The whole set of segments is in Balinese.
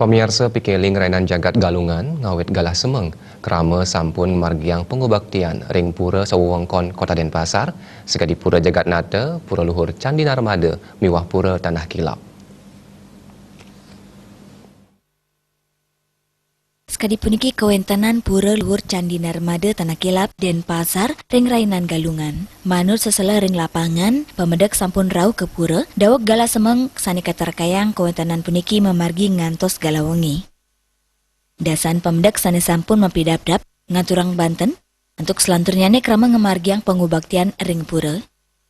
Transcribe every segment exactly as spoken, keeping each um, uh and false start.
Pamiarsa, pikiling rainan jagat Galungan ngawit galah semeng, krama sampun margiang pangubaktian ring pura sawewengkon Kota Denpasar, sakadi Pura Jagatnata, Pura Luhur Candi Narmada, miwah Pura Tanah Kilap. Sakadi puniki kawentenan Pura Luhur Candi Narmada Tanah Kilap, Denpasar, ring rainan Galungan. Manut sesela ring lapangan, pamedek sampun rauh ka pura, daweg galah semeng sane katerekayang kawentenan puniki mamargi ngantos galah wengi. Dasan pamedek sane sampun mapidabdab ngaturang banten, antuk salanturnyane krama ngamargiang pangubaktian ring pura.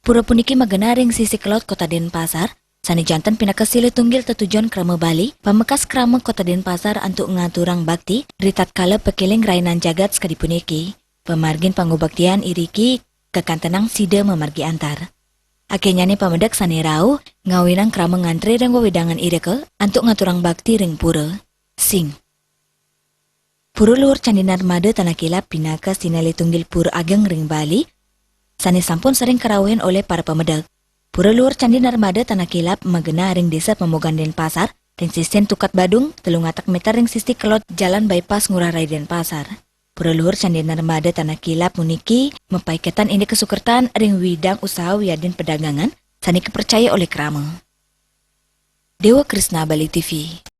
Pura puniki magenah ring sisi kelod Kota Denpasar, sane janten pinaka silih tunggil tetujon krama Bali, pamekas krama Kota Denpasar antuk ngaturang bakti, ritatkala pakeling rainan jagat sakadi puniki. Pamargin pangubaktian iriki kakantenang sida mamargi antar. Akenyane pamedek sane rauh, ngawinang krama ngantre ring wewidangan irika, antuk ngaturang bakti ring pura. Sing. Pura Luhur Candi Narmada Tanah Kilap pinaka sinalih tunggil pura ageng ring Bali, sane sampun sering karauhin olih para pamedek. Pura Luhur Candi Narmada Tanah Kilap magenah ring Desa Pamogan Denpasar, ring sisin Tukat Badung, telung atak meter ring sisi kelod Jalan Bypass Ngurah Rai Denpasar. Pura Luhur Candi Narmada Tanah Kilap puniki mapaiketan indik kasukertan ring widang usaha wiadin pedagangan, sane kapercaya olih krama. Dewa Krisna, Bali T V.